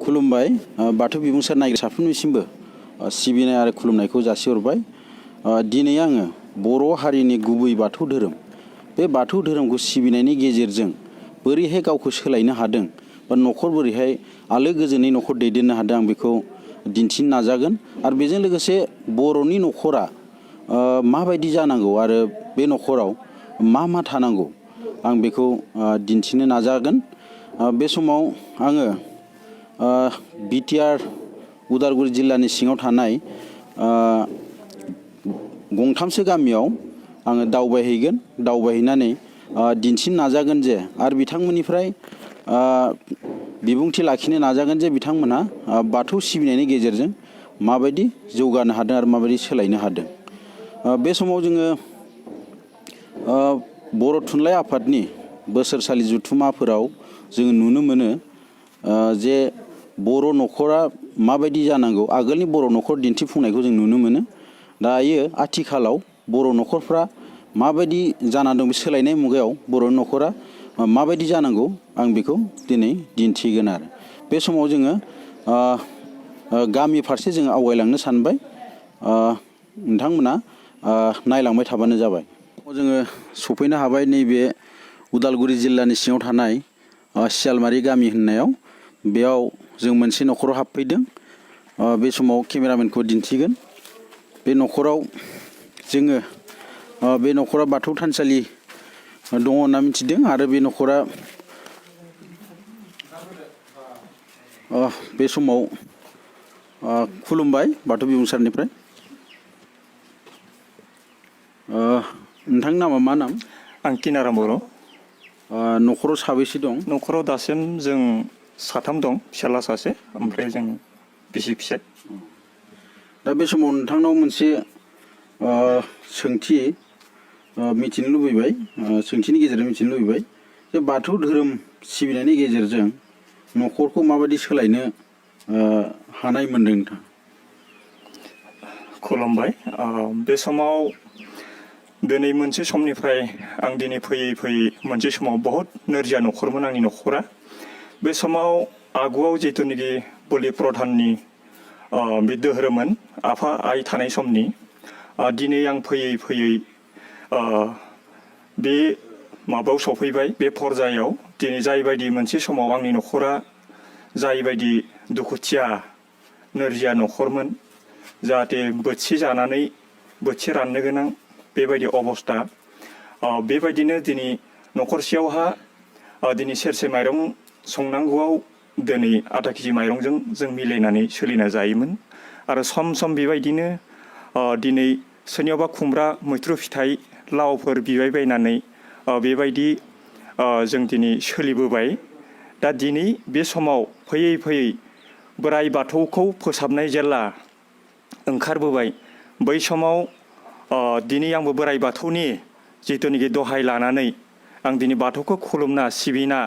खुलुमबाय बाथौ बिबुंसार नायगिरि साफ्रोमनिसिमबो सिबिनाय आरो खुलुमनायखौ जासिहरबाय। दिनै आङो बर' हारिनि गुबै बाथौ धोरोम बे बाथौ धोरोमखौ सिबिनायनि गेजेरजों बोरैहाय गावखौ सोलायनो हादों बा न'खर बोरैहाय आलो गोजोनै न'खर दैदेननो हादों आं बेखौ दिन्थिनो नाजागोन। आरो बेजों लोगोसे बर'नि न'खरा माबायदि जानांगौ आरो बे न'खराव मा थानांगौ आं बेखौ दिन्थिनो नाजागोन। बे समाव आङो बिटिआर उदालगुरि जिल्लानि सिङाव थानाय गंथामसो गामियाव आङो दावबायहैगोन। दावबायहैनानै दिन्थिनो नाजागोन जे आरो बिथांमोननिफ्राय बिबुंथि लाखिनो नाजागोन जे बिथांमोनहा बाथौ सिबिनायनि गेजेरजों माबायदि जौगानो हादों आरो माबायदि सोलायनो हादों। बे समाव जोङो बर' थुनलाइ आफादनि बोसोरसालि जथुम्माफोराव जोङो नुनो मोनो जे बर' न'खरा माबायदि जानांगौ आगोलनि बर' न'खर दिन्थिफुंनायखौ जों नुनो मोनो। दायो आथिखालाव बर' न'खरफ्रा माबायदि जाना दं, बे सोलायनाय मुगायाव बर' न'खरा माबायदि जानांगौ आं बेखौ दिनै दिन्थिगोन। आरो बे समाव जोङो गामि फारसे जोङो आवगायलांनो सानबाय। नोंथांमोना नायलांबाय थाबानो जाबाय। जोङो सफैनो हाबाय नैबे उदालगुरि जिल्लानि सिङाव थानाय सियालमारि गामि होननायाव। बेयाव जों मोनसे न'खराव हाबफैदों। बे समाव केमेरामेनखौ दिन्थिगोन। बे न'खराव जोङो बे न'खरा बाथौ थानसालि दङ होनना मिथिदों आरो बे न'खरा बे समाव खुलुमबाय बाथौ बिबुंसारनिफ्राय। नोंथांनि नामा मा नाम? आं किनाराम बर'। न'खराव साबैसे दं? न'खराव दासिम जों साथाम दं, फिसाला सासे ओमफ्राय जों बिसि फिसाय। दा बे समाव नोंथांनाव मोनसे सोंथि मिथिनो लुबैबाय, सोंथिनि गेजेरजों मिथिनो लुबैबाय जे बाथौ धोरोम सिबिनायनि गेजेरजों न'खरखौ माबायदि सोलायनो हानाय मोनदों नोंथां? खुलुमबाय। बे समाव दिनै मोनसे समनिफ्राय आं दिनै फैयै मोनसे समाव बहुत नोरजिया न'खरमोन आंनि न'खरा। बे समाव आगुआव जिथुनिखि बोलि प्रधाननि बे दोहोरोममोन आफा आइ थानाय समनि। दिनै आं फैयै बे माबायाव सफैबाय, बे पर्जायाव। दिनै जायबायदि मोनसे समाव आंनि न'खरा जायबायदि दुखुथिया नोरजिया न'खरमोन, जाहाथे बोथिसे जानानै बोथिसे राननो गोनां बेबायदि अबस्था, बेबायदिनो दिनै न'खरसेयावहा दिनै सेरसे माइरं संनांगौआव दिनै आधा केजि माइरंजों जों मिलायनानै सोलिना जायोमोन। आरो सम बेबायदिनो दिनै सोरनियावबा खुमब्रा, मैथ्रु फिथाइ, लावफोर बिबाय बायनानै बेबायदि जों दिनै सोलिबोबाय। दा दिनै बे समाव फैयै बोराइ बाथौखौ फोसाबनाय जेला ओंखारबोबाय, बै समाव दिनै आंबो बोराइ बाथौनि जिथुनिखि दहाय लानानै आं दिनै बाथौखौ खुलुमना सिबिना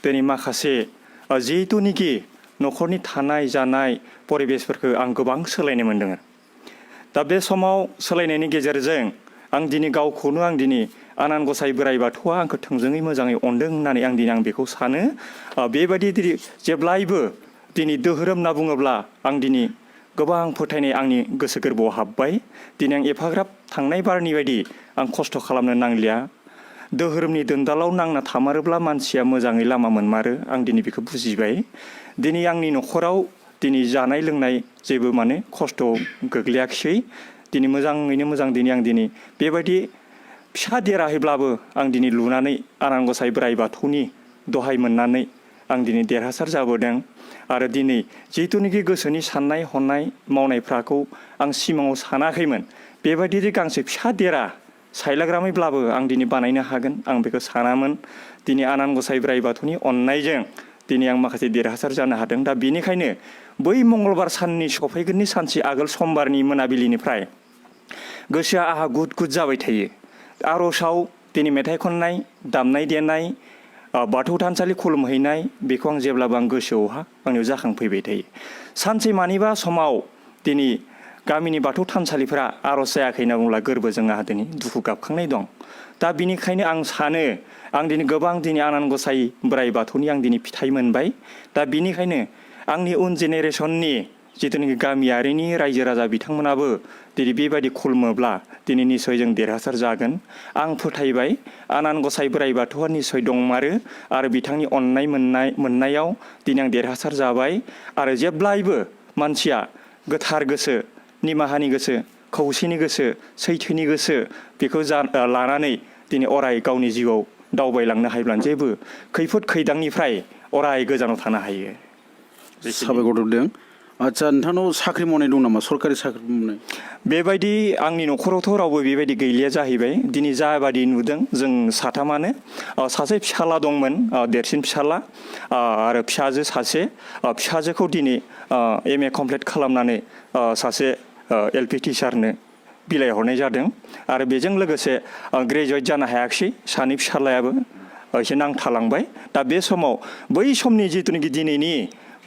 दिनै माखासे जिथुनिखि न'खरनि थानाय जानाय परिबेसफोरखौ आं गोबां सोलायनो मोन्दों। दा बे समाव सोलायनायनि गेजेरजों आं दिनै गावखौनो दिनै आनान गसाइ बोराइ बाथौआ आंखौ थोंजोङै मोजाङै अनदों होननानै आं बेखौ सानो। बेबायदि दिनै जेब्लायबो दिनै दोहोरोम होनना बुङोब्ला आं दिनै गोबां फोथायनाय आंनि गोसो गोरबोआव हाबबाय। दिनै आं एफाग्राब थांनाय बारनि बायदि आं खस्थ' खालामनो नांलिया। दोहोरोमनि दोनदालाव नांना थामारोब्ला मानसिया मोजाङै लामा मोनमारो, आं दिनै बेखौ बुजिबाय। दिनै आंनि न'खराव दिनै जानाय लोंनाय जेबो खस्थ' गोग्लैयाखिसै। दिनै मोजाङैनो मोजां दिनै आं बेबायदि फिसा देराहैब्लाबो आं दिनै लुनानै आनान गसाइ बोराइ बाथौनि दहाय मोननानै आं दिनै देरहासार जाबोदों। आरो दिनै जिथुनिखि गोसोनि साननाय हनाय मावनायफ्राखौ आं सिमाङाव सानाखैमोन, बेबायदि गांसे फिसा देरा सायलाग्रामैब्लाबो आं दिनै बानायनो हागोन आं बेखौ सानामोन। दिनै आनान गसाइ बोराइ बाथौनि अननायजों दिनै आं माखासे देरहासार जानो हादों। दा बेनिखायनो बै मंगलबार साननि सफैगोननि सानसे आगोल समबारनि मोनाबिलिनिफ्राय गोसोआ आंहा गुद जाबाय थायो। आर'जआव दिनै मेथाइ खननाय, दामनाय देनाय, बाथौ थानसालि खुलुमहैनाय, बेखौ आं जेब्लाबो गोसोआवहा आंनियाव जाखांफैबाय थायो। सानसे मानिबा समाव दिनै गामिनि बाथौ थानसालिफोरा आर'ज जायाखै होनना बुंब्ला गोरबोजों आंहा दिनै दुखु गाबखांनाय दं। दा बिनिखायनो आं सानो आं दिनै गोबां आनान गसाइ बोराइ बाथौनि आं दिनै फिथाइ मोनबाय। दा बिनिखायनो आंनि उन जेनेरेसननि जिथुनाखि गामियारिनि रायजो राजा बिथांमोनाबो दिनै बेबायदि खुलुमोब्ला दिनै निसय जों देरहासार जागोन। आं फोथायबाय आनान गसाइ बोराइ बाथौआ निसय दंमारो आरो बिथांनि अननाय मोननायाव दिनै आं देरहासार जाबाय आरो जेब्लायबो मानसिया गोथार गोसो, निमाहानि गोसो, खौसेनि गोसो, सैथोनि गोसो बेखौ लानानै दिनै अराय गावनि जिउआव दावबायलांनो हायोब्लानो जेबो खैफोद खैदांनिफ्राय अराय गोजानाव थानो हायो। साबायखर होदों। आदसा नोंथांनाव साख्रि मावनाय दं नामा, सरकारि साख्रि मावनाय? बेबायदि आंनि न'खरावथ' रावबो बेबायदि गैलिया जाहैबाय। दिनै जाबादि नुदों जों साथामानो, सासे फिसाला दंमोन, देरसिन फिसाला आरो फिसाजो सासे। फिसाजोखौ दिनै MA कमप्लिट खालामनानै सासे LP टिचारनो बिलाइ हरनाय जादों आरो बेजों लोगोसे ग्रेजुवेट जानो हायाखिसै। सानै फिसालायाबो एसे नांथालांबाय। दा बे समाव बै समनि जिथुनाखि दिनैनि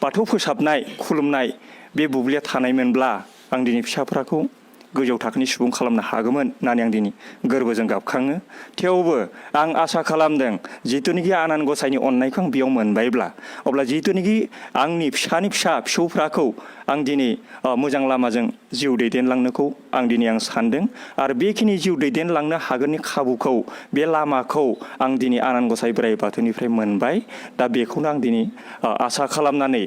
बाथौ फोसाबनाय खुलुमनाय बे बुब्लिया थानायमोनब्ला आं दिनै फिसाफोरखौ गोजौ थाखोनि सुबुं खालामनो हागौमोन होननानै आं दिनै गोरबोजों गाबखाङो। थेवबो आं आसा खालामदों जिथुनाखि आनान गसाइनि अननायखौ आं बेयाव मोनबायब्ला अब्ला जिथुनाखि आंनि फिसानि फिसौफ्राखौ आं दिनै मोजां लामाजों जिउ दैदेनलांनोखौ आं दिनै सानदों आरो बेखिनि जिउ दैदेनलांनो हागोननि खाबुखौ, बे लामाखौ आं दिनै आनान गसाइ बोराइ बाथौनिफ्राय मोनबाय। दा बेखौनो आं दिनै आसा खालामनानै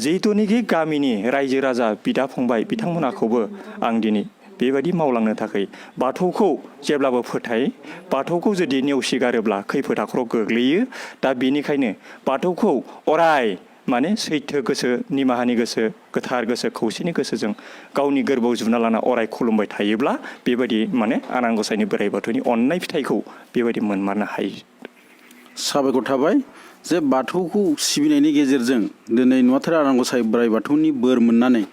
जिथुनाखि गामिनि रायजो राजा बिदा फंबाय बिथांमोनखौबो आं दिनै बेबायदि मावलांनो थाखाय बाथौखौ जेब्लाबो फोथाय, बाथौखौ जुदि नेवसिगारोब्ला खैफोद आखराव गोग्लैयो। दा बेनिखायनो बाथौखौ अराय माने सैथो गोसो, निमाहानि गोसो, गोथार गोसो, खौसेनि गोसोजों गावनि गोरबोआव जुना लाना अराय खुलुमबाय थायोब्ला बेबायदि माने आनान गसाइनि बोराइ बाथौनि अननाय फिथाइखौ बेबायदि मोनमारनो हायो। साबायखर थाबाय जे बाथौखौ सिबिनायनि गेजेरजों दिनै नुवाथारि आनान गसाइ बोराइ बाथौनि बोर मोननानै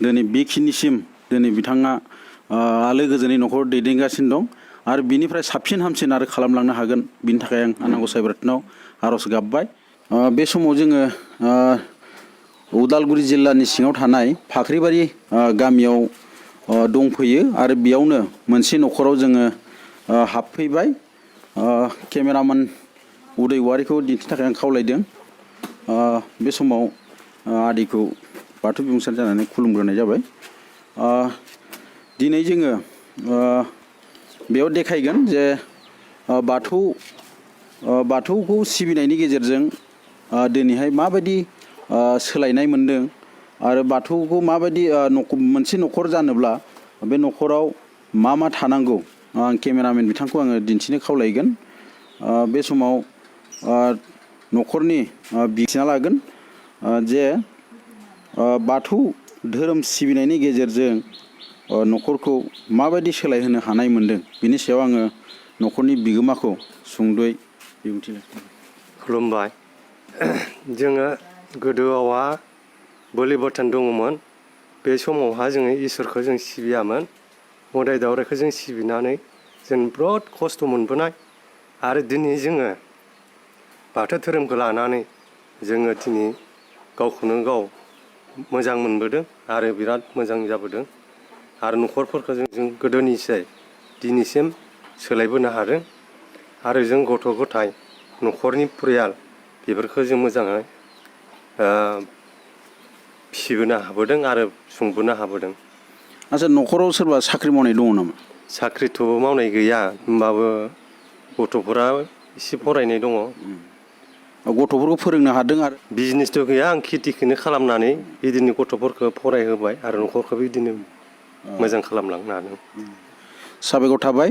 दिनै बेखिनिसिम दिनै बिथाङा आलो गोजोनै न'खर दैदेनगासिनो दं आरो बिनिफ्राय साबसिन हामसिन आरो खालामलांनो हागोन। बिनि थाखाय आं आनान गसाइ बोराइनाव आर'ज गाबबाय। बे समाव जोङो उदालगुरि जिल्लानि सिङाव थानाय फाख्रिबारि गामियाव दंफैयो आरो बेयावनो मोनसे न'खराव जोङो हाबफैबाय। केमेरामेन उदय औवारिखौ दिन्थिनो थाखाय आं खावलायदों। बे समाव आदैखौ बाथौ बिबुंसार जानानै खुलुमग्रोनाय जाबाय। दिनै जोङो बेयाव देखायगोन जे बाथौखौ सिबिनायनि गेजेरजों दिनैहाय माबायदि सोलायनाय मोनदों आरो बाथौखौ माबायदि मोनसे न'खर जानोब्ला बे न'खराव मा मा थानांगौ, आं केमेरामेन बिथांखौ आङो दिन्थिनो खावलायगोन। बे समाव न'खरनि बिथिना लागोन जे बाथौ धोरोम सिबिनायनि गेजेरजों न'खरखौ माबायदि सोलायहोनो हानाय मोनदों बिनि सायाव आङो न'खरनि बिगोमाखौ सुंद'यै बिबुंथि खुलुमबाय। जोङो गोदोआवहा बोलि बथान दङमोन। बे समावहा जोङो इसोरखौ जों सिबियामोन। मोदाय दावरायखौ जों सिबिनानै जों बिराद खस्थ' मोनबोनाय आरो दिनै जोङो बाथौ धोरोमखौ लानानै जोङो दिनै गावखौनो गाव मोजां मोनबोदों आरो बिराद मोजां जाबोदों आरो न'खरफोरखौ जों गोदोनिसाय दिनैसिम सोलायबोनो हादों आरो जों गथ' गथाय न'खरनि परियाल बेफोरखौ जों मोजाङै फिसिबोनो हाबोदों आरो सुंबोनो हाबोदों। आच्चा, न'खराव सोरबा साख्रि मावनाय दङ नामा? साख्रिथ' मावनाय गैया, होमबाबो गथ'फोरा एसे फरायनाय दङ। गथ'फोरखौ फोरोंनो हादों आरो बिजनेसथ' गैया, आं खेथिखौनो खालामनानै बिदिनो गथ'फोरखौ फरायहोबाय आरो न'खरखौ बिदिनो मोजां खालामलांनो हादों। साबायखर थाबाय।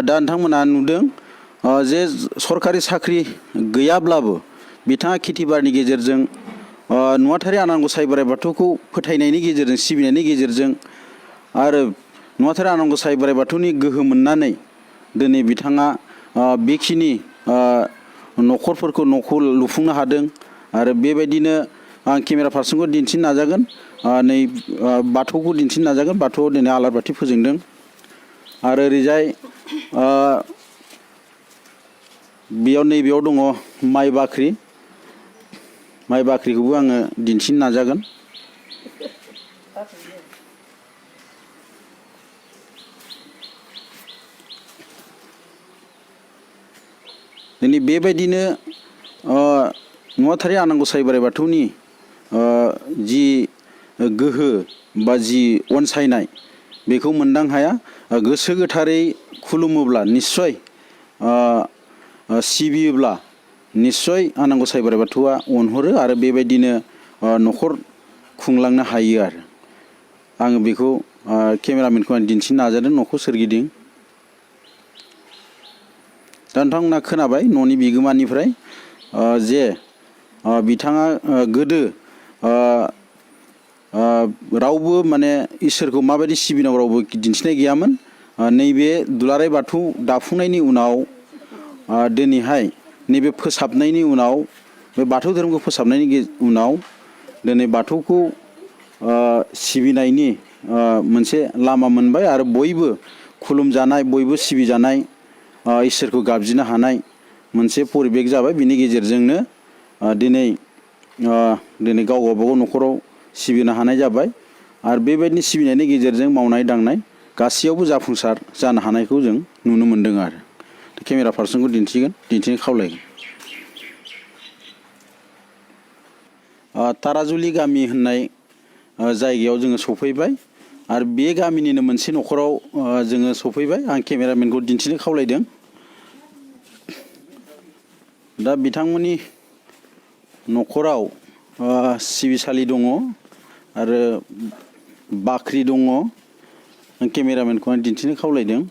दा नोंथांमोना नुदों जे सरकारि साख्रि गैयाब्लाबो बिथाङा खेथि बारिनि गेजेरजों नुवाथारि आनान गसाइ बोराइ बाथौखौ फोथायनायनि गेजेरजों, सिबिनायनि गेजेरजों आरो नुवाथारि आनान गसाइ बोराइ बाथौनि गोहो मोननानै दिनै बिथाङा बेखिनि न'खरफोरखौ लुफुंनो हादों आरो बेबायदिनो आं केमेरा पार्सनखौ दिन्थिनो नाजागोन। नै बाथौखौ दिन्थिनो नाजागोन। बाथौआव दिनै आलारि बाथि फोजोंदों आरो ओरैजाय नैबेयाव दङ माइ बाख्रि। माइ बाख्रिखौबो आङो दिन्थिनो नाजागोन। दिनै बेबायदिनो नुवाथारि आनान गसाइ बोराइ बाथौनि जि गोहो बा जि अनसायनाय बेखौ मोनदां हाया। गोसो गोथारै खुलुमोब्ला निस्सय सिबियोब्ला निस्सय आनान गसाइ बोराइ बाथौआ अनहरो आरो बेबायदिनो न'खर खुंलांनो हायो आरो आङो बेखौ केमेरामेनखौ आं दिन्थिनो नाजादों न'खौ सोरगिदिं। दा नोंथांमोना खोनाबाय न'नि बिगोमानिफ्राय जे बिथाङा गोदो रावबो माने इसोरखौ माबायदि सिबिनांगौ रावबो दिन्थिनाय गैयामोन। नैबे दुलाराय बाथौ दाफुंनायनि उनाव दिनैहाय नैबे फोसाबनायनि उनाव बे बाथौ धोरोमखौ फोसाबनायनि उनाव दिनै बाथौखौ सिबिनायनि मोनसे लामा मोनबाय आरो बयबो खुलुमजानाय बयबो सिबिजानाय इसोरखौ गाबज्रिनो हानाय मोनसे परिबेक जाबाय। बिनि गेजेरजोंनो दिनै गाव गावबागाव न'खराव सिबिनो हानाय जाबाय आरो बेबायदिनो सिबिनायनि गेजेरजों मावनाय दांनाय गासैयावबो जाफुंसार जानो हानायखौ जों नुनो मोन्दों आरो केमेरा पार्सनखौ दिन्थिनो खावलायगोन। ताराजुलि गामि होननाय जायगायाव जोङो सफैबाय आरो बे गामिनिनो मोनसे न'खराव जोङो सफैबाय। आं केमेरामेनखौ दिन्थिनो खावलायदों। दा बिथांमोननि न'खराव सिबिसालि दङ आरो बाख्रि दङ। आं केमेरामेनखौ आं दिन्थिनो खावलायदों।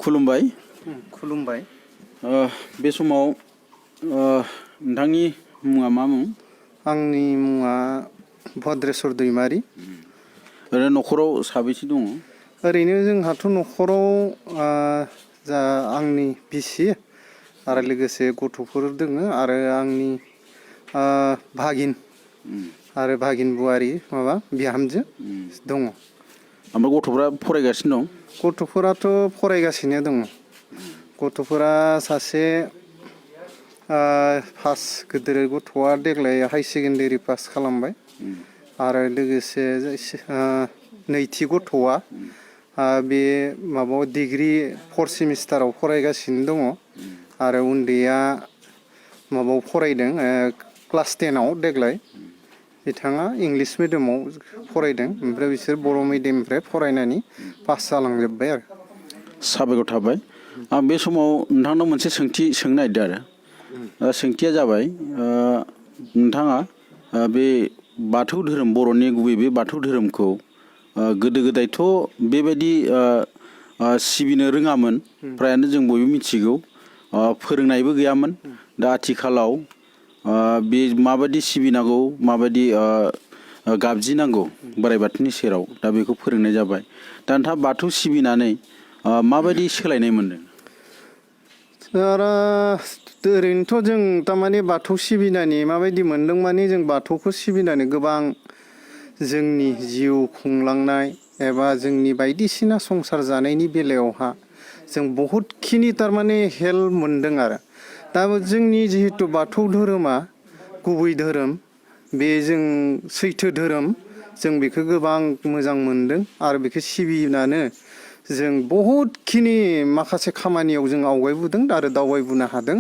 खुलुमबाय। खुलुमबाय। बे समाव नोंथांनि मुङा मा मुं? आंनि मुङा भद्रेश्वर दैमारि। ओरैनो न'खराव साबैसे दङ? ओरैनो जोंहाथ' न'खराव जा आंनि बिसि आरो लोगोसे गथ'फोर दोङो आरो आंनि भागिन आरो भागिन बुवारि माबा बिहामजो दङ। ओमफ्राय गथ'फ्रा फरायगासिनो दं? गथ'फोराथ' फरायगासिनो दङ। गथ'फोरा सासे पास गिदिर गथ'आ देग्लाय हाई सेकेन्डारि पास खालामबाय आरो लोगोसे नैथि गथ'आ बे माबायाव डिग्रि 4th सेमिस्टाराव फरायगासिनो दङ आरो उन्दैया माबायाव फरायदों क्लास 10आव देग्लाय। बिथाङा इंलिस मिडियामाव फरायदों ओमफ्राय बिसोर बर' मिडियामनिफ्राय फरायनानै पास जालांजोब्बाय आरो। साबायखर थाबाय। आं बे समाव नोंथांनाव मोनसे सोंथि सोंनो नागिरदों आरो सोंथिया जाबाय नोंथाङा बे बाथौ धोरोम बर'नि गुबै बे बाथौ धोरोमखौ गोदो गोदायथ' बेबायदि सिबिनो रोङामोन फ्रायानो जों बयबो मिथिगौ। फोरोंनायबो गैयामोन। दा आथिखालाव बे माबायदि सिबिनांगौ माबायदि गाबज्रिनांगौ बोराइ बाथौनि सेराव दा बेखौ फोरोंनाय जाबाय। दा नोंथाङा बाथौ सिबिनानै माबायदि सोलायनाय मोनदों? ओरैनोथ' जों थारमाने बाथौ सिबिनानै माबायदि मोनदों माने जों बाथौखौ सिबिनानै गोबां जोंनि जिउ खुंलांनाय एबा जोंनि बायदिसिना संसार जानायनि बेलायावहा जों बहुतखिनि थारमाने हेल्प मोनदों आरो। दा जोंनि जिहेतु बाथौ धोरोमा गुबै धोरोम बे जों सैथो धोरोम जों बेखौ गोबां मोजां मोनदों आरो बेखौ सिबिनानै जों बहुतखिनि माखासे खामानियाव जों आवगायबोदों आरो दावबायबोनो हादों।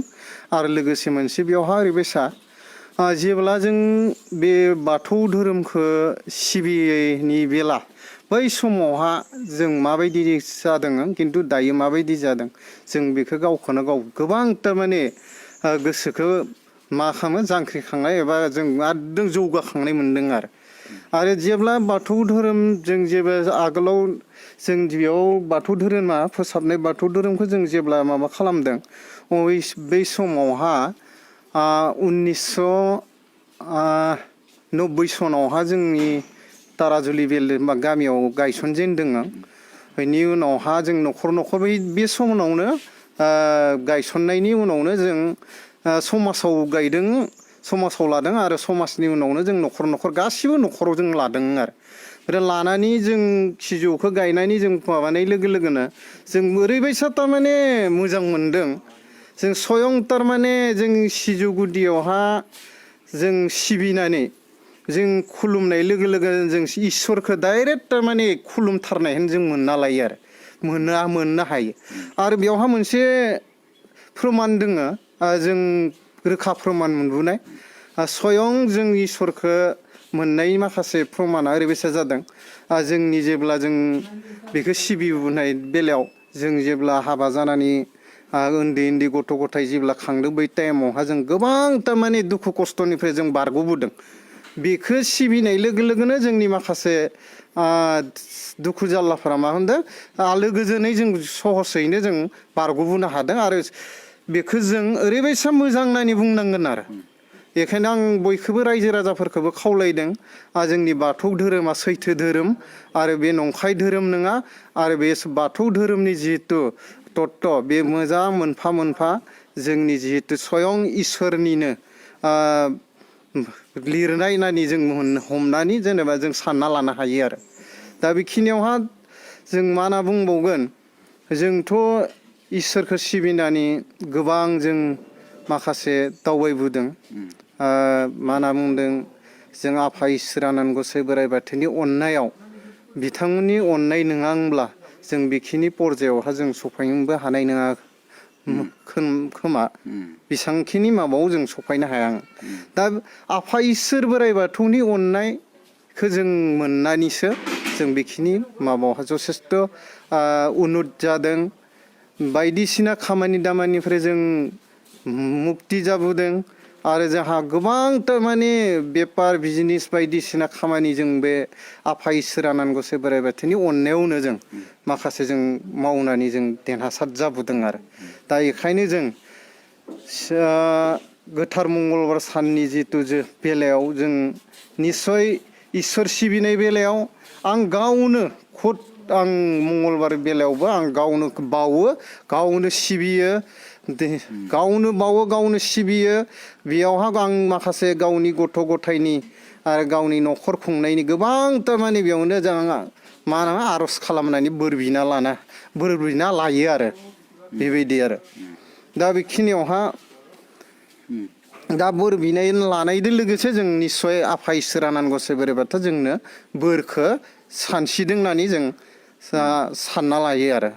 आरो लोगोसे मोनसे बेयावहा ओरैबायसा जेब्ला जों बे बाथौ धोरोमखौ सिबियैनि बेला बै समावहा जों माबायदि जादों खिन्थु दायो माबायदि जादों जों बेखौ गावखौनो गाव गोबां थारमाने गोसोखौ मा खालामो जांख्रिखांनाय एबा जों एकदम जौगाखांनाय मोनदों आरो जेब्ला बाथौ धोरोम जों जेबो आगोलाव जों बेयाव बाथौ धोरोमा फोसाबनाय बाथौ धोरोमखौ जों जेब्ला माबा खालामदों बै समावहा 1990 सनावहा जोंनि ताराजुलि गामियाव गायसनजेनदों। बेनि उनावहा जों न'खर न'खर बे समावनो गायसननायनि उनावनो जों समाजाव गायदों समाजाव लादों आरो समाजनि उनावनो जों न'खर न'खर गासिबो न'खराव जों लादों आरो लानानै जों सिजौखौ गायनानै जों माबानाय लोगो लोगोनो जों ओरैबायसा थारमाने मोजां मोनदों जों स्वयं थारमाने जों सिजौ गुदियावहा जों सिबिनानै जों खुलुमनाय लोगो लोगो जों इसोरखौ डाइरेक्ट थारमाने खुलुमथारनाय होन जों मोनना लायो आरो मोननो हायो आरो बेयावहा मोनसे प्रमान दोङो जों रोखा प्रमान मोनबोनाय स्वयं जों इसोरखौ मोननाय माखासे प्रमाना ओरैबायसा जादों जोंनि जेब्ला जों बेखौ सिबिबोनाय बेलायाव जों जेब्ला हाबा जानानै उन्दै उन्दै गथ' गथाय जेब्ला खांदों बै टाइमावहा जों गोबां थारमाने दुखु खस्थ'निफ्राय जों बारग'बोदों बेखौ सिबिनाय लोगो लोगोनो जोंनि माखासे दुखु जारलाफोरा मा होनदों आलो गोजोनै जों सहसैनो जों बारग'बोनो हादों आरो बेखौ जों ओरैबायसा मोजां होननानै बुंनांगोन आरो बेखायनो आं बयखौबो रायजो राजाफोरखौबो खावलायदों जोंनि बाथौ धोरोमा सैथो धोरोम आरो बे नंखाय धोरोम नङा आरो बे बाथौ धोरोमनि जिहेतु तत्व बे मोजां मोनफा मोनफा जोंनि जिहेतु स्वयं इसोरनिनो लिरनाय होननानै जों हमनानै जेनेबा जों सानना लानो हायो आरो दा बेखिनियावहा जों मा होनना बुंबावगोन जोंथ' इसोरखौ सिबिनानै गोबां जों माखासे दावबायबोदों मा होनना बुंदों जों आफा इसोर आनान गसाइ बोराइ बाथौनि अननायाव बिथांमोननि अननाय नङाब्ला जों बेखिनि पर्जायावहा जों सफैनोबो हानाय नङा खोमा बेसांखिनि माबायाव जों सफैनो हाया दा आफा इसोर बोराइ बाथौनि अननायखौ जों मोननानैसो जों बेखिनि माबायावहा जथेस्थ' उन्नत जादों बायदिसिना खामानि दामानिफ्राय जों मुक्ति जाबोदों आरो जोंहा गोबां थारमाने बेपार बिजनेस बायदिसिना खामानि जों बे आफा इसोर आनान गसाइ बोराइ बाथौनि अननायावनो जों माखासे जों मावनानै जों देरहासार जाबोदों आरो दा बेखायनो जों गोथार मंगलबार साननि जिथु बेलायाव जों निस्सय इसोर सिबिनाय बेलायाव आं गावनो खुद आं मंगलबार बेलायावबो आं गावनो बावो गावनो सिबियो गावनो बावो गावनो सिबियो बेयावहा आं माखासे गावनि गथ' गथायनि आरो गावनि न'खर खुंनायनि गोबां थारमाने बेयावनो जों मा होनो आर'ज खालामनानै बोर बिना लायो आरो बेबायदि आरो दा बेखिनियावहा दा बोर बिनाय लानायजों लोगोसे जों निस्सय आफा इसोर आनान गसाइ बोराइ बाथौआ जोंनो बोरखौ सानस्रिदों होननानै जों सानना लायो आरो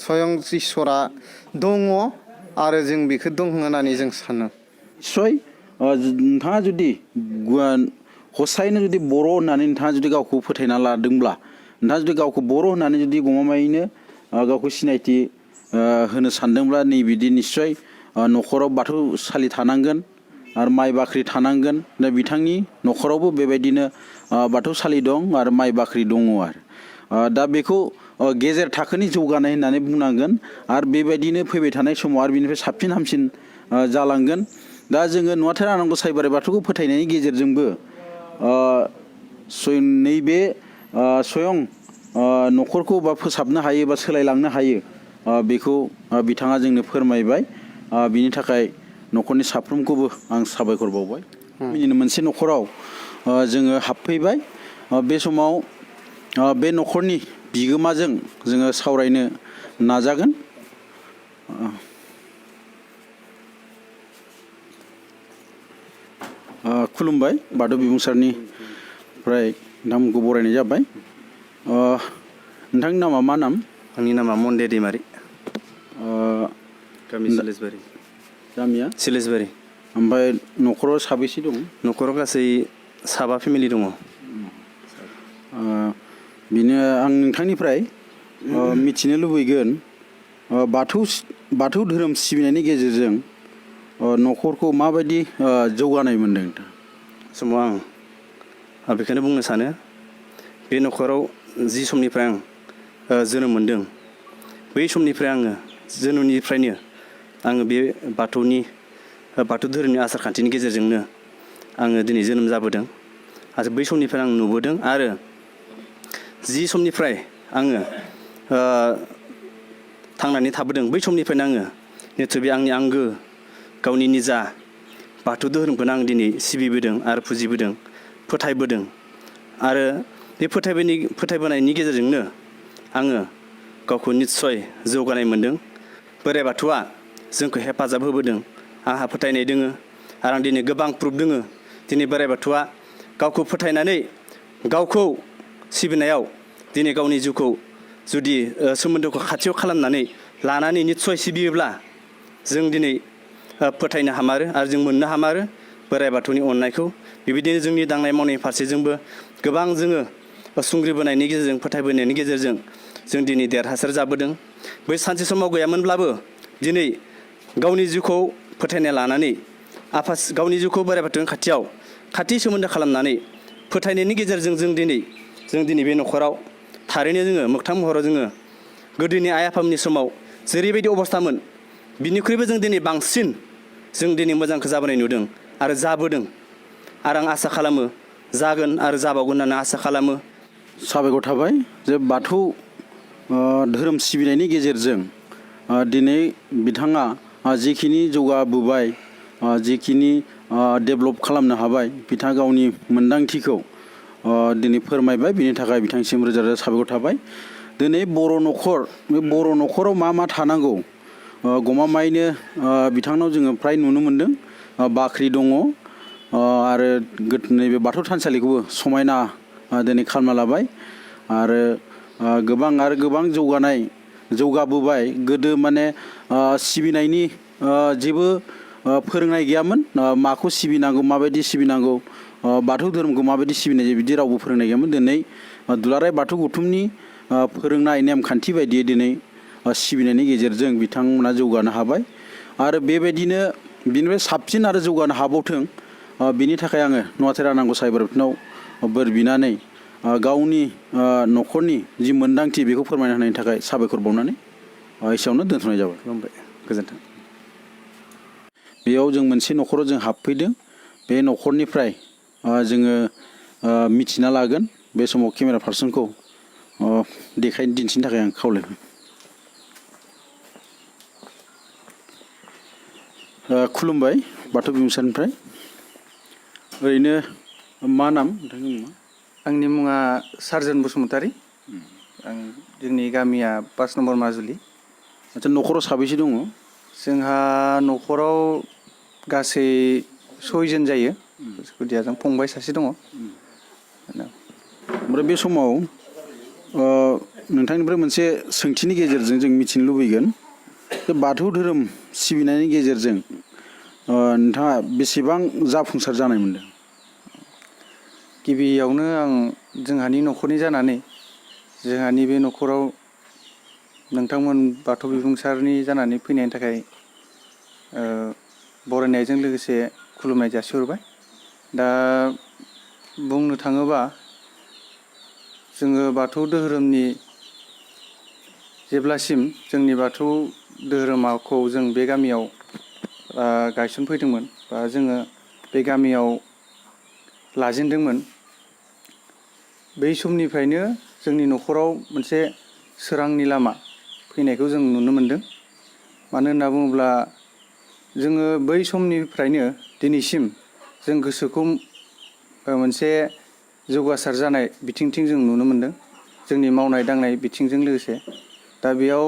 स्वयं इसोरा दङ आरो जों बेखौ दं होननानै जों सानो निस्सय नोंथाङा जुदि हसायैनो जुदि बर' होननानै नोंथाङा जुदि गावखौ फोथायना लादोंब्ला नोंथाङा जुदि गावखौ बर' होननानै जुदि गमामायैनो गावखौ सिनायथि होनो सानदोंब्ला नैबिदि निस्सय न'खराव बाथौसालि थानांगोन आरो माइ बाख्रि थानांगोन दा बिथांनि न'खरावबो बेबायदिनो बाथौसालि दं आरो माइ बाख्रि दङ आरो दा बेखौ गेजेर थाखोनि जौगानाय होननानै बुंनांगोन आरो बेबायदिनो फैबाय थानाय समाव आरो बिनिफ्राय साबसिन हामसिन जालांगोन दा जोङो नुवाथार आनान गसाइ बोराइ बाथौखौ फोथायनायनि गेजेरजोंबो नैबे स्वयं न'खरखौ बा फोसाबनो हायो बा सोलायलांनो हायो बेखौ बिथाङा जोंनो फोरमायबाय बिनि थाखाय न'खरनि साफ्रोमखौबो आं साबायखर बावबाय बिदिनो मोनसे न'खराव जोङो हाबफैबाय बे समाव बे न'खरनि बिगोमाजों जोङो सावरायनो नाजागोन खुलुमबाय बाथौ बिबुंसारनिफ्राय नोंथांमोनखौ बरायनाय जाबाय नोंथांनि नामा मा नाम आंनि नामा मन्डे दैमारि गामि सिलेसबारि गामिया सिलेसबारि ओमफ्राय न'खराव साबेसे दं न'खराव गासै 7 फेमिलि दङ बिनो आं नोंथांनिफ्राय मिथिनो लुबैगोन बाथौ धोरोम सिबिनायनि गेजेरजों न'खरखौ माबायदि जौगानाय मोन्दों नोंथां समाव आं बेखौनो बुंनो सानो बे न'खराव जि समनिफ्राय आं जोनोम मोनदों बै समनिफ्राय आङो जोनोमनिफ्रायनो आङो बे बाथौ धोरोमनि आसार खान्थिनि गेजेरजोंनो आङो दिनै जोनोम जाबोदों आरो बै समनिफ्राय आं नुबोदों आरो जि समनिफ्राय आङो थांनानै थाबोदों बै समनिफ्रायनो आङो निस्सय बे आंनि आंगो गावनि निजा बाथौ धोरोमखौनो आं दिनै सिबिबोदों आरो फुजिबोदों फोथायबोदों आरो बे फोथायबोनायनि गेजेरजोंनो आङो गावखौ निस्सय जौगानाय मोन्दों बोराइ बाथौआ जोंखौ हेफाजाब होबोदों आंहा फोथायनाय दोङो आरो आं दिनै गोबां प्रुफ दोङो दिनै बोराइ बाथौआ गावखौ फोथायनानै गावखौ सिबिनायाव दिनै गावनि जिउखौ जुदि सोमोन्दोखौ खाथियाव खालामनानै लानानै निस्सय सिबियोब्ला जों दिनै फोथायनो हामारो आरो जों मोननो हामारो बोराइ बाथौनि अननायखौ। बेबायदिनो जोंनि दांनाय मावनाय फारसेजोंबो गोबां जोङो सुंग्रिबोनायनि गेजेरजों फोथायबोनायनि गेजेरजों जों दिनै देरहासार जाबोदों। बै सानसे समाव गैयामोनब्लाबो दिनै गावनि जिउखौ फोथायनाय लानानै गावनि जिउखौ बोराइ बाथौनि खाथि सोमोन्दो खालामनानै फोथायनायनि गेजेरजों जों दिनै बे न'खराव थारैनो जोङो मोगथां महराव जोङो गोदोनि आइ आफामोननि समाव जेरैबायदि अबस्थामोन बिनिख्रुइबो जों दिनै बांसिन जों दिनै मोजांखौ जाबोनाय नुदों आरो जाबोदों आरो आं आसा खालामो जागोन आरो जाबावगोन होननानै आसा खालामो। साबायखर थाबाय जे बाथौ धोरोम सिबिनायनि गेजेरजों दिनै बिथाङा जिखिनि जौगाबोबाय जिखिनि डेभेलप खालामनो हाबाय बिथाङा गावनि मोन्दांथिखौ दिनै फोरमायबाय। बिनि थाखाय बिथांसिम रोजा रोजा साबायखर थाबाय। दिनै बर' न'खर बे बर' न'खराव मा थानांगौ गमामायैनो बिथांनाव जोङो फ्राय नुनो मोन्दों। बाख्रि दङ आरो नैबे बाथौ थानसालिखौबो समायना दिनै खालामना लाबाय आरो गोबां जौगाबोबाय। गोदो माने सिबिनायनि जेबो फोरोंनाय गैयामोन। माखौ सिबिनांगौ माबायदि सिबिनांगौ बाथौ धोरोमखौ माबायदि सिबिनाय जायो बिदि रावबो फोरोंनाय गैयामोन। दिनै दुलाराय बाथौ गौथुमनि फोरोंनाय नेमखान्थि बायदियै दिनै सिबिनायनि गेजेरजों बिथांमोना जौगानो हाबाय आरो बेबायदिनो बिनिफ्राय साबसिन आरो जौगानो हाबावथों बिनि थाखाय आङो नुवाथारि आनान गसाइ बोराइ बाथौनाव बोर बिनानै गावनि न'खरनि जि मोन्दांथि बेखौ फोरमायना होनायनि थाखाय साबायखर बावनानै एसेयावनो दोनथ'नाय जाबाय। खुलुमबाय, गोजोन्थों। बेयाव जों मोनसे न'खराव जों हाबफैदों। बे न'खरनिफ्राय जोङो मिथिना लागोन। बे समाव केमेरा पार्सनखौ दिन्थिनो थाखाय आं खावलायबाय। खुलुमबाय बाथौ बिमुंसारनिफ्राय। ओरैनो मा नाम नोंथांनि मुङा? आंनि मुङा सार्जन बसुमतारी। आं जोंनि गामिया 5 नम्बर माजुलि। आच्चा, न'खराव साबैसे दङ? जोंहा न'खराव गासै 6 जन जायो। खुदियाजों फंबाय सासे दङ। ओमफ्राय बे समाव नोंथांनिफ्राय मोनसे सोंथिनि गेजेरजों जों मिथिनो लुबैगोन जे बाथौ धोरोम सिबिनायनि गेजेरजों नोंथाङा बेसेबां जाफुंसार जानाय मोनदों? गिबियावनो आं जोंहानि न'खरनि जानानै जोंहानि बे न'खराव नोंथांमोन बाथौ बिबुंसारनि जानानै फैनायनि थाखाय बरायनायजों लोगोसे खुलुमनाय जासिहरबाय। दा बुंनो थाङोबा जोङो बाथौ धोरोमनि जेब्लासिम जोंनि बाथौ धोरोमखौ जों बे गामियाव गायसनफैदोंमोन बा जोङो बे गामियाव लाजेनदोंमोन, बै समनिफ्रायनो जोंनि न'खराव मोनसे सोरांनि लामा फैनायखौ जों नुनो मोन्दों। मानो होनना बुङोब्ला जोङो बै समनिफ्रायनो दिनैसिम जों गोसोखौ मोनसे जौगासार जानाय बिथिंथिं जों नुनो मोन्दों, जोंनि मावनाय दांनाय बिथिंजों लोगोसे। दा बेयाव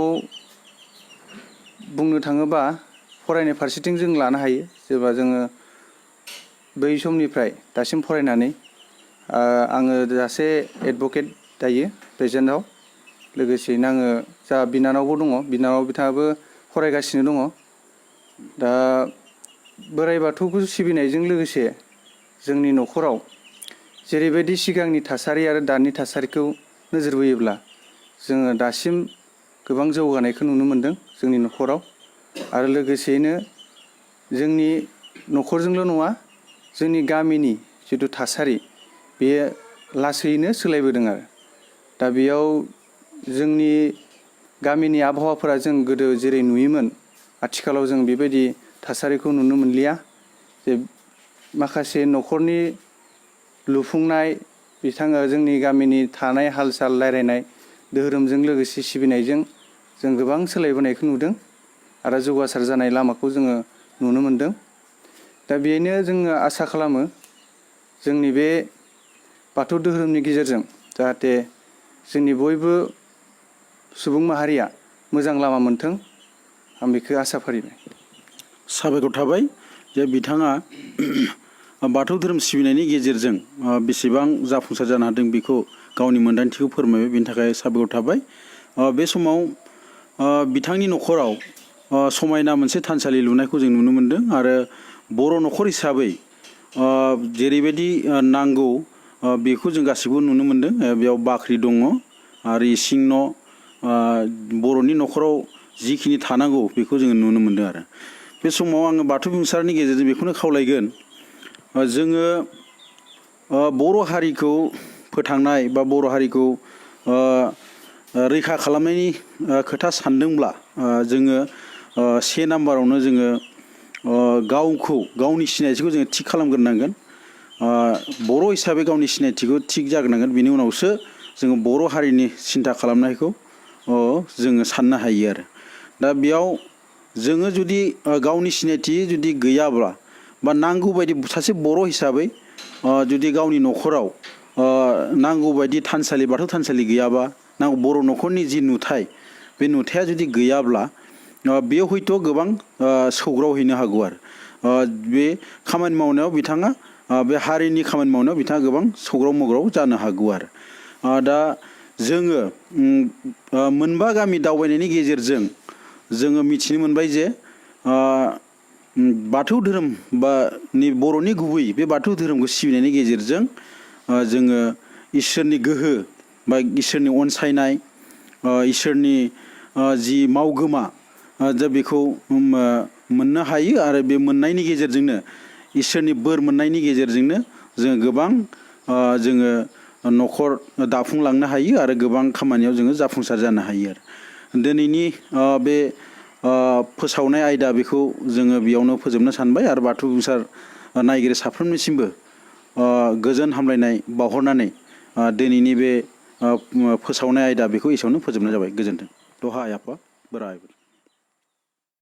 बुंनो थाङोबा फरायनाय फारसेथिं जों लानो हायो। जेब्ला जोङो बै समनिफ्राय दासिम फरायनानै आङो सासे एडभकेट दायो प्रेजेन्टआव। लोगोसेयैनो आङो जा बिनानावबो दङ, बिनानाव बिथाङाबो फरायगासिनो दङ। दा बोराइ बाथौखौ सिबिनायजों लोगोसे जोंनि न'खराव जेरैबायदि सिगांनि थासारि आरो दानि थासारिखौ नोजोर बोयोब्ला जोङो दासिम गोबां जौगानायखौ नुनो मोन्दों जोंनि न'खराव। आरो लोगोसेयैनो जोंनि न'खरजोंल' नङा, जोंनि गामिनि जिथु थासारि बेयो लासैनो सोलायबोदों आरो। दा बेयाव जोंनि गामिनि आबहावाफोरा जों गोदो जेरै नुयोमोन, आथिखालाव जों बेबायदि थासारिखौ नुनो मोनलिया। जे माखासे न'खरनि लुफुंनाय जोंनि गामिनि थानाय हाल साल रायलायनाय धोरोमजों लोगोसे सिबिनायजों जों गोबां सोलायबोनायखौ नुदों आरो जौगासार जानाय लामाखौ जोङो नुनो मोन्दों। दा बेनो जोङो आसा खालामो जोंनि बे बाथौ धोरोमनि गेजेरजों जाहाथे जोंनि बयबो सुबुं माहारिया मोजां लामा मोनथों, आं बेखौ आसा फारिबाय। साबायखर थाबाय जे बिथाङा बाथौ धोरोम सिबिनायनि गेजेरजों बेसेबां जाफुंसार जानो हादों बेखौ गावनि मोन्दांथिखौ फोरमायबाय, बेनि थाखाय साबायखर थाबाय। बे समाव बिथांनि न'खराव समायना मोनसे थानसालि लुनायखौ जों नुनो मोन्दों आरो बर' न'खर हिसाबै जेरैबायदि नांगौ बेखौ जों गासिबो नुनो मोन्दों। बेयाव बाख्रि दङ आरो इसिं न', बर'नि न'खराव जिखिनि थानांगौ बेखौ जोङो नुनो मोन्दों आरो बे समाव आङो बाथौ बिमुसारनि गेजेरजों बेखौनो खावलायगोन, जोङो बर' हारिखौ फोथांनाय बा बर' हारिखौ रैखा खालामनायनि खोथा सानदोंब्ला जोङो से नाम्बारावनो जोङो गावनि सिनायथिखौ जोङो थिग खालामग्रोनांगोन। बर' हिसाबै गावनि सिनायथिखौ थिग जाग्रोनांगोन, बिनि उनावसो जोङो बर' हारिनि सिन्था खालामनायखौ जोङो साननो हायो आरो दा बेयाव जोङो जुदि गावनि सिनायथि जुदि गैयाब्ला बा नांगौ बायदि सासे बर' हिसाबै जुदि गावनि न'खराव नांगौ बायदि थानसालि बाथौ थानसालि गैयाबा, नांगौ बर' न'खरनि जि नुथाय बे नुथाया जुदि गैयाब्ला बेयाव हयथ' गोबां सौग्रावहैनो हागौ आरो बे खामानि मावनायाव बिथाङा बे हारिनि खामानि मावनायाव बिथाङा गोबां सौग्राव मोग्राव जानो हागौ आरो दा जोङो मोनबा गामि दावबायनायनि गेजेरजों जोङो मिथिनो मोनबाय जे बाथौ धोरोम बा बर'नि गुबै बे बाथौ धोरोमखौ सिबिनायनि गेजेरजों जोङो इसोरनि गोहो बा इसोरनि अनसायनाय, इसोरनि जि मावगोमा दा बेखौ मोननो हायो आरो बे मोननायनि गेजेरजोंनो इसोरनि बोर मोननायनि गेजेरजोंनो जोङो गोबां जोङो न'खर दाफुंलांनो हायो आरो गोबां खामानियाव जोङो जाफुंसार जानो हायो आरो दिनैनि बे फोसावनाय आयदा बेखौ जोङो बेयावनो फोजोबनो सानबाय आरो बाथौ बिमुसार नायगिरि साफ्रोमनिसिमबो गोजोन हामलायनाय बावहरनानै दिनैनि बे फोसावनाय आयदा बेखौ एसेयावनो फोजोबनाय जाबाय। गोजोन्थों। दहा आइ आफा बोराइ